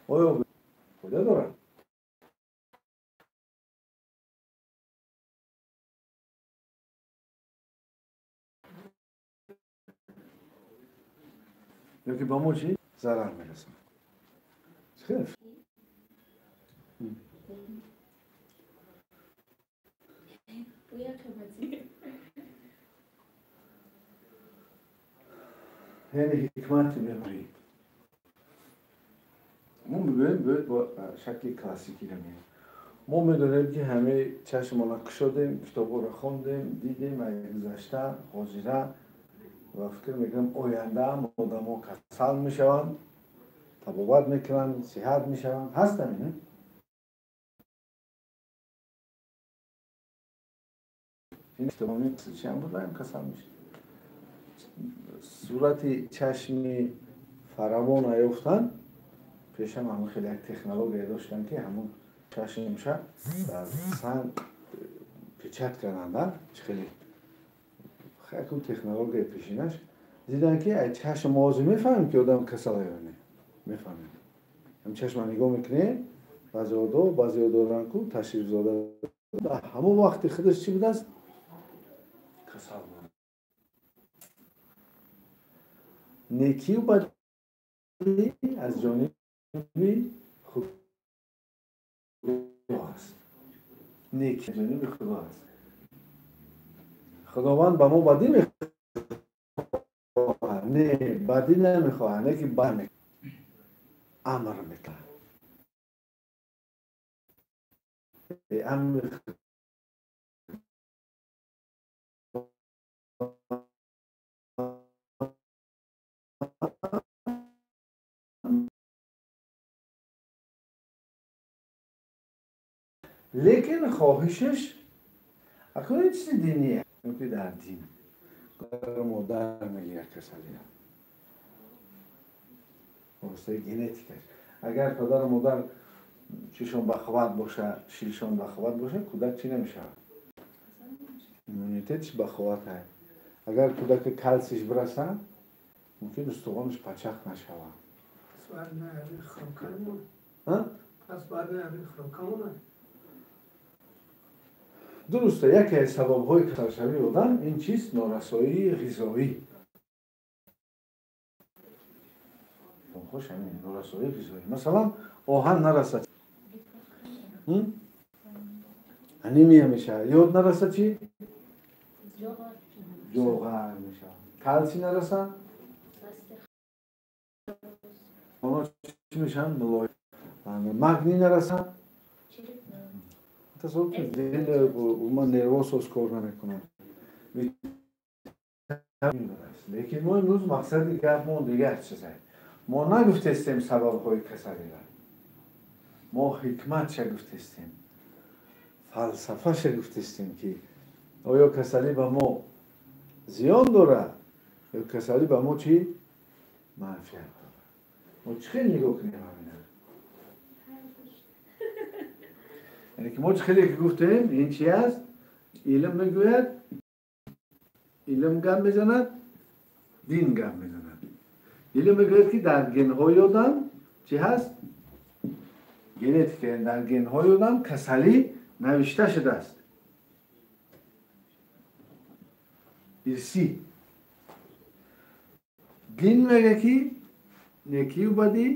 Оё фоида дорад? Ё ки ба мо чӣ зарар мерасонад? Хеле яъне ҳикмати беморӣ мо мегӯем, бояд бо шакли классикӣ мегӯем. Мо медонем, ки ҳамаи чашмона кушодем, китобҳоро хондем, дидем, гузашта, ҳозира ва фикр мекунам, ояндаам одамо касал мешаванд, табобат мекунанд, сиҳат мешаванд. Ҳастам ин буд, касал мешавад. Сурати чашми фаравон ёфтан пешам ҳамон хеле як технология доштан, ки ҳамон чашмша дар санг печать карданда. Чӣ хеле якум технологияи пешинаш дидан, ки ай чашм мо ҳозир мефаҳмем, ки одам касала ё не, мефаҳмем. Ҳам чашма нигоҳ мекунем, баъзеҳо доранд ку ташрифзода, ҳамон вақти худаш чӣ будааст? Касал буд. Некию бадӣ аз ҷониби Худо аст. Неки аз ҷониби Худо аст. Худованд ба мо бадӣ мехоҳад? Не, бадӣ намехоҳад, не ки бар амр мекунад. Амри лекин хоҳишаш акун ин чизи диние, ки дар дин модар мегирад касалия воситаи генетикаш. Агар падару модар чишон бахувват боша, ширшон бахувват боша, кӯдак чӣ намешавад? Иммунитетиш бахувват ҳай. Агар кӯдака калсиш бираса, мумкин устухонаш пачақ нашавад. Дуруста, яке аз сабабҳои касалшавии одам ин чист? Норасоии ғизоӣ. Хош, ҳамин норасоии ғизоӣ. Масалан, оҳан нарасад, анемия мешавад. Йод нарасад, чӣ? Ҷоғар мешавад. Калсий нарасад, оно чӣ мешаванд? Мулоим. Магний нарасад, тасаввур кунед, дил нервосоз кор намекунад. Лекин мо имрӯз мақсади гапмон дигар чизе. Мо нагуфтестем сабабҳои касалиро, мо ҳикматша гуфтестем, фалсафаша гуфтестем, ки оё касалӣ ба мо зиён дорад ё касалӣ ба мо чӣ манфиат дорад. Мо чӣ хел нигоҳ кунем ҳамина? Яъне ки мо чӣ хеле ки гуфтем, ин чи аст? Илм мегӯяд, илм гап мезанад, дин гап мезанад. Илм мегӯяд, ки дар генҳои одам чӣ ҳаст? Генетика. Дар генҳои одам касалӣ навишта шудааст, ирсӣ. Дин мега, ки некию бадӣ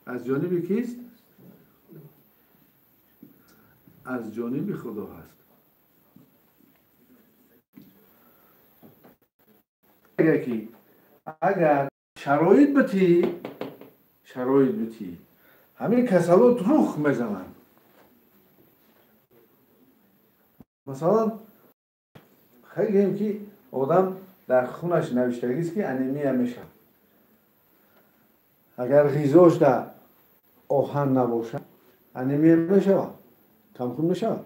аз ҷониби кист? Аз ҷониби Худо ҳаст. Мега, ки агар шароит битӣ, шароит битӣ, ҳамин касалот рух мезананд. Масалан, хеле ки одам дар хунаш навиштагист, ки анемия мешавад. Агар ғизош дар оҳан набошад, анемия мешавад, камхун мешавад,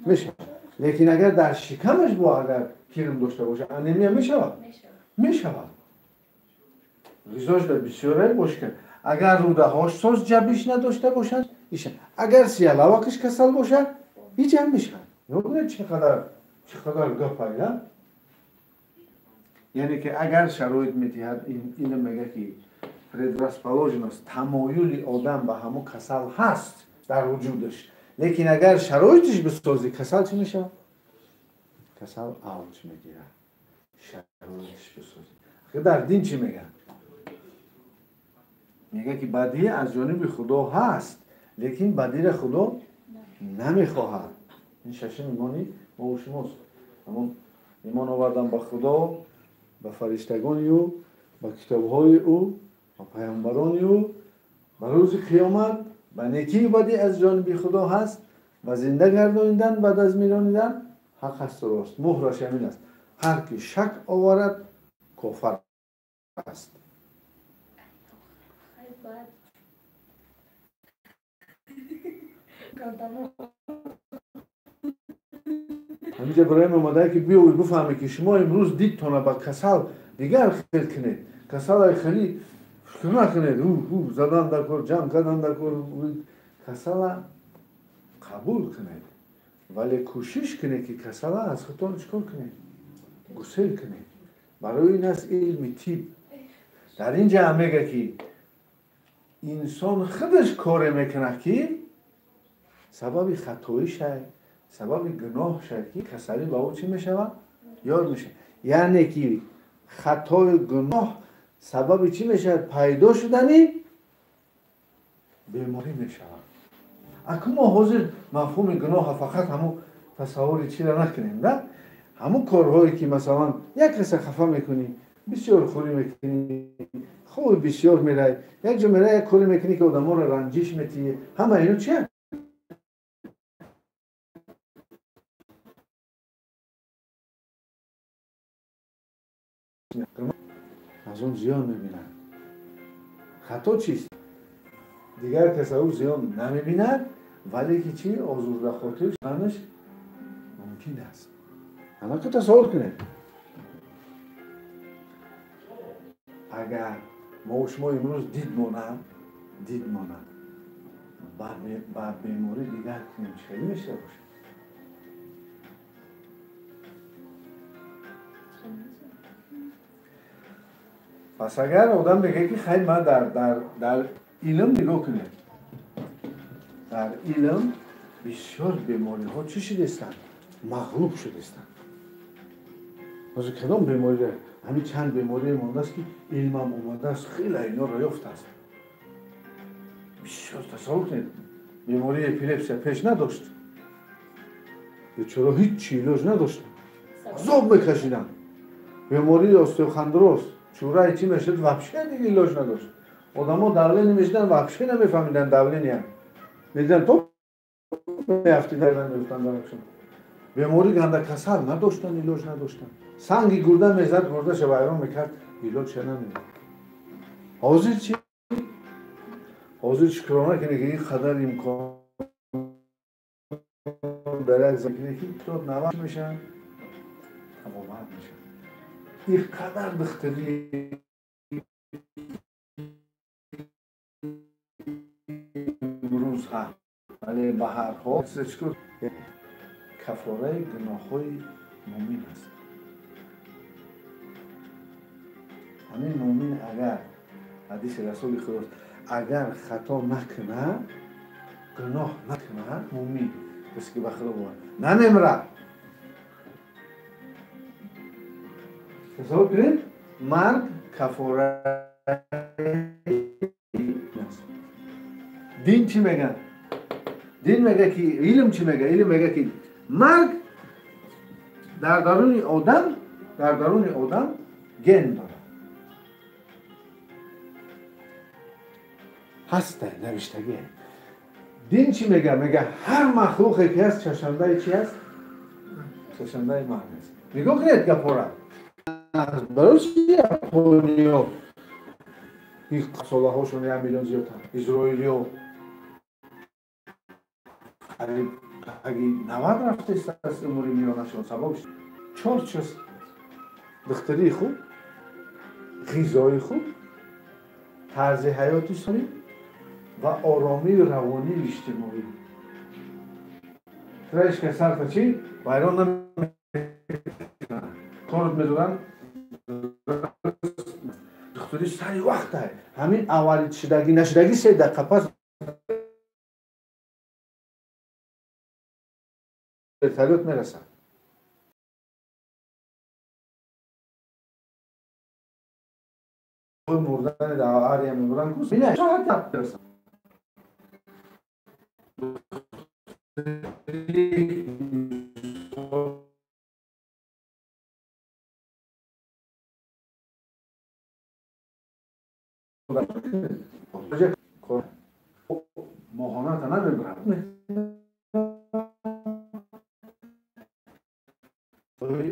мешавад. Лекин агар дар шикамаш бо агар кирм дошта бошад, анемия мешавад? Мешавад. Ғизош дар бисёре бошад, агар рӯдаҳош соз ҷабиш надошта бошад, агар сиялавакаш касал бошад, ҳеҷ ҳам мешавад. Нигоҳ, чӣ қадар гапай, яъне ки агар шароит медиҳад, илм мега, ки Предрасположенность, тамоюли одам ба ҳамун касал ҳаст дар вуҷудаш. Лекин агар шароитиш бисозӣ, касал чӣ мешавад? Касал авҷ мегирад. Шароитиш бисозӣ. Дар дин чӣ мегӯяд? Мегӯяд ки бадӣ аз ҷониби Худо ҳаст, лекин бадиро Худо намехоҳад. Ин шашум имони мо шумост. Ҳамон имон овардан ба Худо, ба фариштагони ӯ, ба китобҳои ӯ, ба паёмбарони ӯ, ба рӯзи қиёмат, ба некию бадӣ аз ҷониби Худо ҳаст, ба зинда гардонидан баъд аз миронидан ҳақ аст ва рост. Муҳраш ҳамин аст. Ҳар ки шак оварад кофар аст. Ҳаминҷа барои ман омадае ки биёвед бифаҳмед ки шумо имрӯз дидтона ба касал дигар хел кунед. Касалай хеле фикр накунед, задан дар кор, ҷамъ кардан дар кор. Касала қабул кунед, вале кӯшиш кунед ки касала аз худтон чӣ кор кунед? Гусел кунед. Барои ин аст илми тиб. Дар ин ҷа ҳам мегӯяд ки инсон худаш коре мекунад ки сабаби хатоӣ шавад, сабаби гуноҳ шавад, ки касалӣ ба ӯ чӣ мешавад? Ёр мешавад. Яъне ки хатои гуноҳ сабаби чӣ мешавад? Пайдо шудани беморӣ мешавад. Акун мо ҳозир мафҳуми гуноҳа фақат ҳамун тасаввури чиро накунем, да? Ҳамун корҳое ки масалан як каса хафа мекунӣ, бисёр хӯрӣ мекунӣ, хоби бисёр мерай, як ҷо мерай, як коре мекунӣ ки одаморо ранҷиш метиҳӣ, ҳама ино чия? Аз он зиён мебинад. Хато чист? Дигар кас ӯ зиён намебинад, вале ки чӣ? Озурдахотир шуданаш мумкин аст. Анака тасаввур кунед. Агар мо шумо имрӯз дид монад, ба беморӣ дигар кунем, чӣ хеле мешава бошад? Пас агар одам мегӯяд ки хайр, ман дар илм нигоҳ кунед, дар илм бисёр бемориҳо чӣ шудастанд? Мағлуб шудастанд. Ҳозир кадом бемориро, ҳамин чанд беморие мондааст ки илмам омадааст, хеле иноро ёфтааст. Бисёр тасаввур кунед, бемории эпилепсия пеш надошт, бечора ҳеҷ чи илоҷ надоштанд, азоб мекашиданд. Бемории остеохондроз, чӯраи чӣ мешуд, вообще дига илоҷ надошт. Одамо давление мешуданд, вообще намефаҳмиданд давления. Медиданд то меафтиданд, меафтанд даракшон. Бемории гандакасал надоштанд, илоҷ надоштанд. Санги гурда мезад, гурдаша вайрон мекард, илоҷ намедод. Ҳозир чӣ? Ҳозир шукрона кунед ки ин қадар имкон дар як замине ки то 90 мешаванд, тамомат мешаванд. Ин қадар духтари имрӯз ҳаст, вале ба ҳар ҳол кафораи гуноҳҳои мӯмин аст. Ҳамин мӯмин агар, ҳадиси расули Худост, агар хато накунад, гуноҳ накунад, мӯмин касе ки ба Худо бовар намемирад. Тасаввур кунед, марг кафора аст. Дин чӣ мегӯяд? Дин мегӯяд ки илм чӣ мегӯяд? Илм мегӯяд ки марг дар даруни одам ген дорад. Ҳаста навиштагӣ. Дин чӣ мегӯяд? Мегӯяд ҳар махлуқе ки ҳаст чашандаи чӣ аст? Чашандаи марг аст. Нигоҳ кунед гапора. Барои чӣ япониё солаҳошон 1 миллион зиёдтар, изроилиё қариб 90 рафтааст умри миёнашон. Сабаб чор чиз: духтарии хуб, ғизои хуб, тарзи ҳаёти солим ва оромии равонию иҷтимоӣ. Траишка сарфа чӣ? Вайрон намекунанд, корот медоранд, Духтури сари вақт ҳамин аввали шидагӣ нашидагӣ 3 дақиқа пас вертолёт мерасад. Мурдани дар ария мебуранд ку мерасад. Моҳоната намебуранд.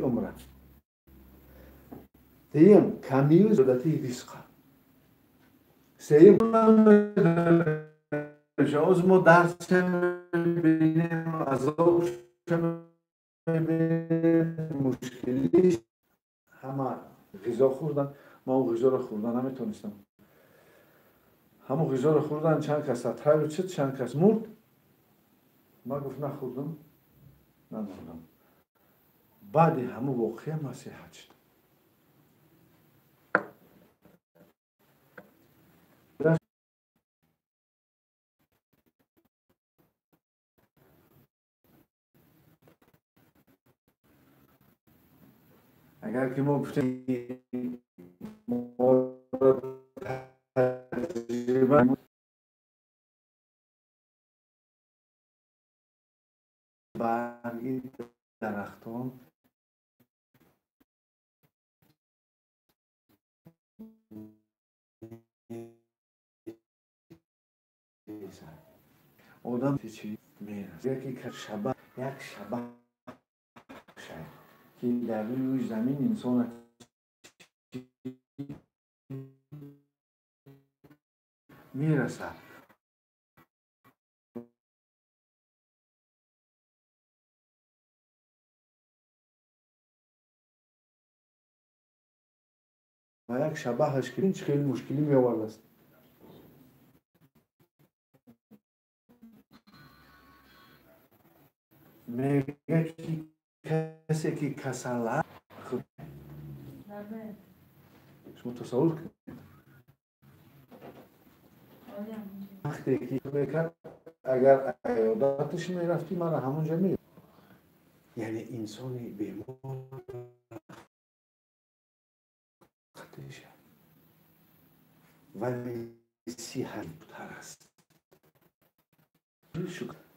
Умра. Дуюм, камию зиёдатии ризқа. Сеюм, оз мо дарс мебинем, азоб мебинем, мушкили ҳама ғизо хӯрдан. Ма он ғизоро хӯрдан наметонистам. Ҳамон ғизоро хӯрдан чанд кас атравӣ шуд, чанд кас мурд. Ман гуфт нахӯрдам, намурдам. Баъди ҳамон воқеа ман сиҳат шудам. Агар ки мо гуфтем таҷриба барги дарахтон одам чӣ мерасад, яке шаба як шаба ки дар рӯи замин инсон мерасад. Ва як шабаҳаш ки ин хеле мушкилӣ меовардааст. Мегӯяд ки касе ки касала шумо тасаввур кунед, вақте ки мекард, агар аёдаташ мерафтӣ, мара ҳамонҷа меёфт. Яъне инсони бемор вале сиҳаттар аст.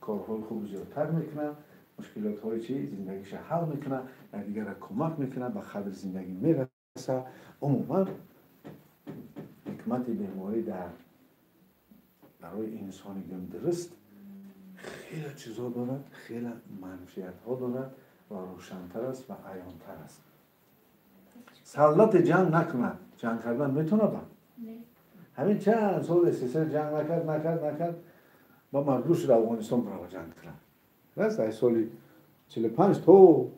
Корҳои хуб зиёдтар мекунад, мушкилотҳои чи зиндагиша ҳал мекунад, якдигарро кӯмак мекунад, ба қадри зиндагӣ мерасад. Умуман ҳикмати беморӣ дар барои инсони дуруст хеле чизо дорад, хеле манфиатҳо дорад ва рӯшантар аст ва аёнтар аст. Саллати ҷанг накунад, ҷанг кардан метавонад? Ҳамин чанд сол СССР ҷанг накард, накард, накард, ба маҷбур шуд Афғонистон барава ҷанг кунад. Раст, аз соли 45 то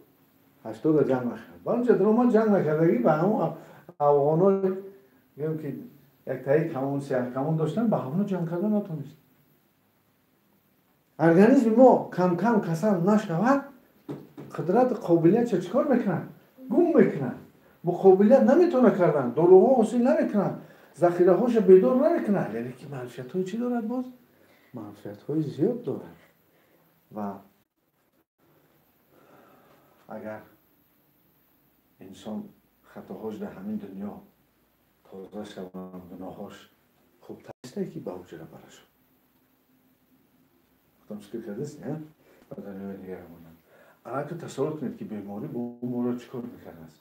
80 ҷанг накард. Ба онҷа даромад ҷанг накардагӣ ба ҳамон афғоно гӯем ки як таи камон сиёҳ камон доштан, ба ҳамоно ҷанг кардан натонист. Организми мо кам-кам касал нашавад, қудрат қобилиятша чӣ кор мекунад? Гум мекунад. Бо қобилият наметавонад кардан, доруҳо ҳосил намекунад, захираҳоша бедор намекунад. Яъне ки манфиатҳои чӣ дорад боз? Манфиатҳои зиёд дорад. Ва агар инсон хатоҳош дар ҳамин дунё тоза шаванд, гуноҳош хубтар аст ки ба ҳуҷра барашад. Худам фикр кардааст, не? Ба дунёи дигар монанд. Анаки тасаввур кунед ки беморӣ бо моро чӣ кор мекардааст?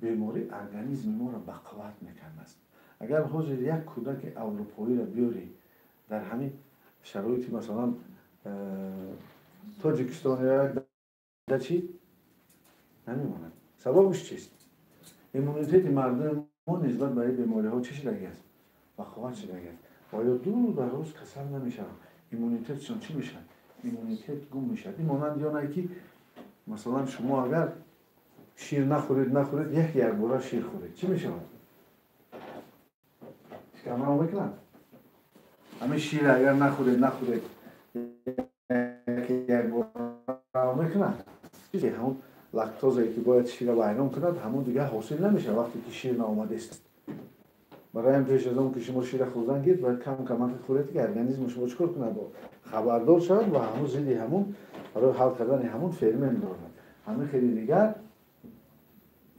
Беморӣ организми моро бақувват мекардааст. Агар ҳозир як кӯдаки аврупоиро биёрӣ дар ҳамин шароити масалан Тоҷикистон ё як да чӣ намемонад. Сабабаш чист? Иммунитети мардуми мо нисбат ба ин бемориҳо чӣ шудагӣ аст? Бақувват шудагӣ аст. Оё ду дар рӯз касал намешаванд? Иммунитетшон чӣ мешавад? Иммунитет гум мешавад. Ин монанди оне ки масалан шумо агар шир нахӯред, нахӯред, як якбора шир хӯред, чӣ мешавад? Шикамро мекунад? Ҳамин шир агар нахӯред, нахӯред, якбора мекунад. Ҳамон лактозае ки бояд ширро вайрон кунад, ҳамон дигар ҳосил намешавад вақте ки шир наомадааст. Барои ҳам пеш аз он ки шумо шира хӯрдан гирд, бояд кам камаки хӯред, ки организми шумо чӣ кор кунад, хабардор шавад ва ҳамун зидди ҳамун барои ҳал кардани ҳамун фермент дорад. Ҳамин хели дигар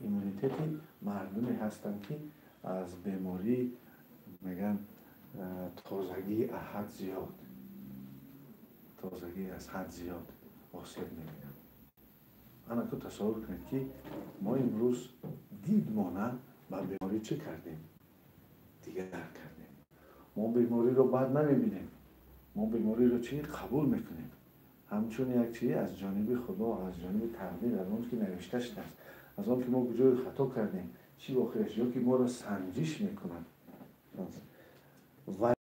иммунитети мардуме ҳастанд, ки аз беморӣ мегӯянд тозагии аз ҳад зиёд, тозагии аз ҳад зиёд осеб мебинанд. Ана ку тасаввур кунед, ки мо имрӯз дидмона ба беморӣ чӣ кардем? Дигар кардем. Мо бемориро бад намебинем, мо бемориро чӣ қабул мекунем? Ҳамчун як чи аз ҷониби Худо, аз ҷониби тақдир, аз он ки навишта шудааст, аз он ки мо куҷое хато кардем, чӣ воқеа шуд, ё ки моро санҷиш мекунад. Ва